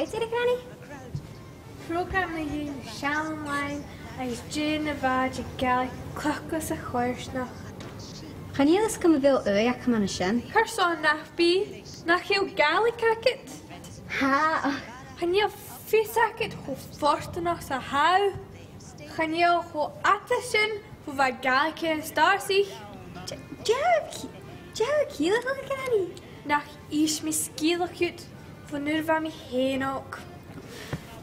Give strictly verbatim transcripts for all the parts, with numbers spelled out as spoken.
Dè, a Ghranny? Prògram mu dheidhinn seann làithean agus dè na bha de Ghàidhlig cleachdte sa choimhearsnachd. Chan eil fhios agam a bheil ùidh agam ann an sin. Carson nach bi? Nach eil Gàidhlig agad? Tha, ach chan eil fios agad cho fortanach 's a tha thu. Chan eil cho fhada sin bho bha Gàidhlig air an start. Dè, dè, dè tha thu a' ciallachadh, a Ghranny? Nach innis mi sgeulachd dhut bhon uair a bha mi fhèin òg.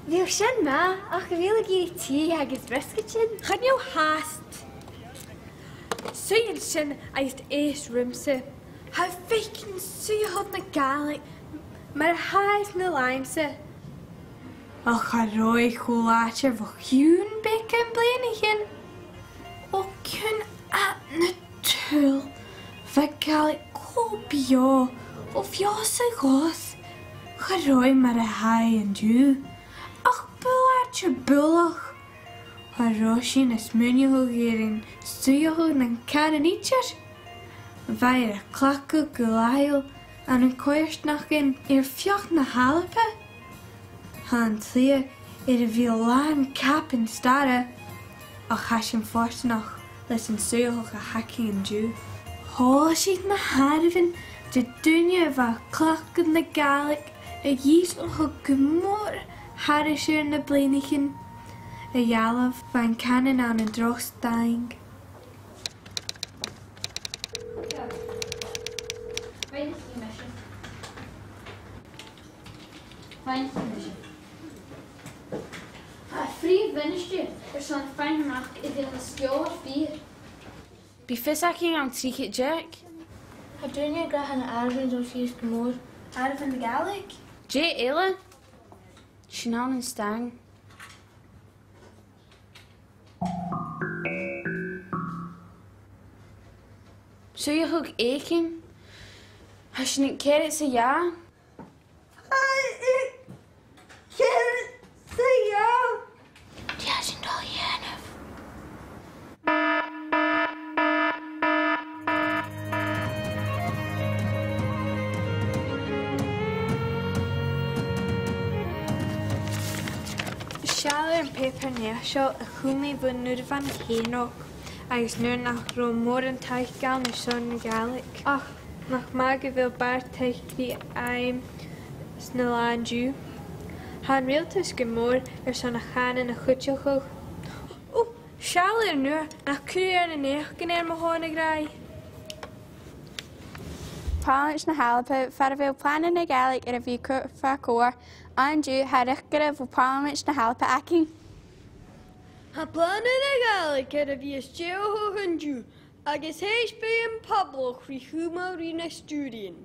Bhiodh sin math, ach a bheil thu ag iarraidh tì agus briosgaidean? Chan eil fhathast. Suidh an sin agus èist riumsa. Tha thu a' faicinn suidheachadh na Gàidhlig mar a tha e sna làithean-sa. Ach cha robh e cho làidir bho chionn beagan bhliadhnaichean. O chionn fhad na tuil, bha Gàidhlig cho beò, o bheò 's a ghabhas, cha robh e mar a tha e an-diugh. Ach buileach, buileach, cha robh sinn a' smaoineachadh air an suidheachadh nan cànan idir. Bha e air a cleachdadh gu làitheil ann an coimhearsnachdan air feadh na h-Alba. Tha an t-slighe air a bhith làn capan-starra, ach tha sinn fortanach leis an suidheachadh a th' againn an-diugh. Thòisich na h-àireamhan de dhaoine a bha a' cleachdadh na Gàidhlig a' dhìosgachadh gu mòr thairis air na bliadhnaichean. A dh'fhalbh, bha an cànan ann an droch staing. Tha e prìomh-mhinistear airson faighinn a-mach a bheil an sgeòil fìor. Bidh fios againn ann trithead deug. Tha daoine ag ràdh na h-àireamhan a' dol sìos gu mòr. Àireamhan na Gàidhlig? Dè eile? Sin ann an staing. Suidheachadh èiginn. Tha sinn aig ceathrad 's a dhà. Aidh, aidh, ceathrad 's a dhà. Dè tha sinn a' dol a dhèanamh? Seall air am pàipear-naidheachd seo a chùm mi bhon uair a bha mi fhìn òg, agus nuair nach robh mòran taic ann airson na Gàidhlig. Ach nach math gu bheil barrachd taic ri fhaighinn sna làithean an-diugh. Tha an riaghaltas gu mòr airson a' chànan a chuideachadh. Ò, seall air an uair, nach cuir thu air na naidheachdan air mo shon, a ghràidh. Pàrlamaid na h-Alba, far a bheil plana na Gàidhlig air a bhith cur fa chomhair, an-diugh tha riochdairean bho Pàrlamaid na h-Alba againn. Tha plana na Gàidhlig air a bhith a' stèidheachadh an-diugh, agus tha e a' spìonadh am poblach ri chumail ri na stiùirean.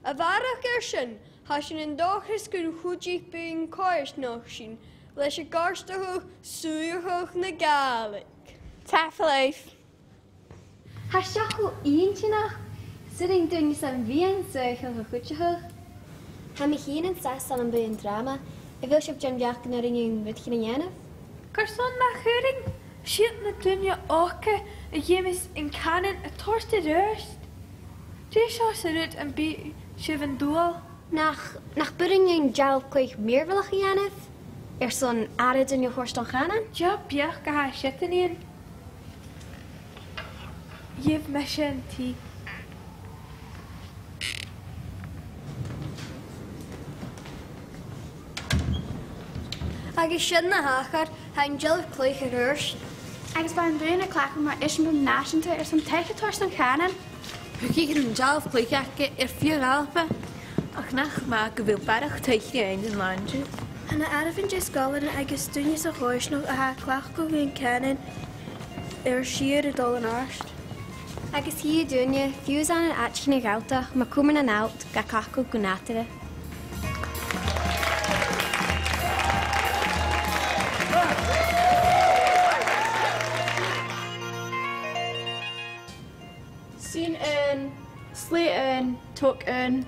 A bharrachd air sin, tha sinn an dòchas gun cuidich beagan coimhearsnachd sinn leis a' gàirdeachadh suidheachadh na Gàidhlig. Tapadh leibh. Tha seo cho inntinneach, 's urrainn duine sam bith an suidheachadh a chuideachadh. Tha mi fhìn an sàs ann am buidheann dràma. A bheil sibh den bheachd gun urrainn dhuinn rudeigin a dhèanamh? Carson nach urrainn? 'S iad na daoine òga a dh'fheumas an cànan a thoirt air adhart. Dè seòrsa rud am bi sibh an dùil? Nach, nach b' urrainn dhuinn dealbh-chluich mìorbhaileach a dhèanamh airson aire duine a thoirt dhan chànan? Deagh bheachd a tha siud, a Iain. Gheibh mise an tì. Agus sin na thachair, tha an dealbh-chluich air adhart. Agus bha an buidheann a' cleachdadh mar eisimpleir nàiseanta airson taic a thoirt dhan chànan. Thug iad an dealbh-chluich aca air feadh Alba. Ach nach math gu bheil barrachd taic ri fhaighinn an-diugh. Tha na h-àireamhan de sgoilearan agus daoine sa choimhearsnachd a tha a' cleachdadh an cànan air sìor a' dol an-àird. Agus chì thu daoine, fiù 's ann an àiteachan Ghàidhealach, mar Cumbernauld, ga cleachdadh gu nàdarra. Sin an slighe, an toc, an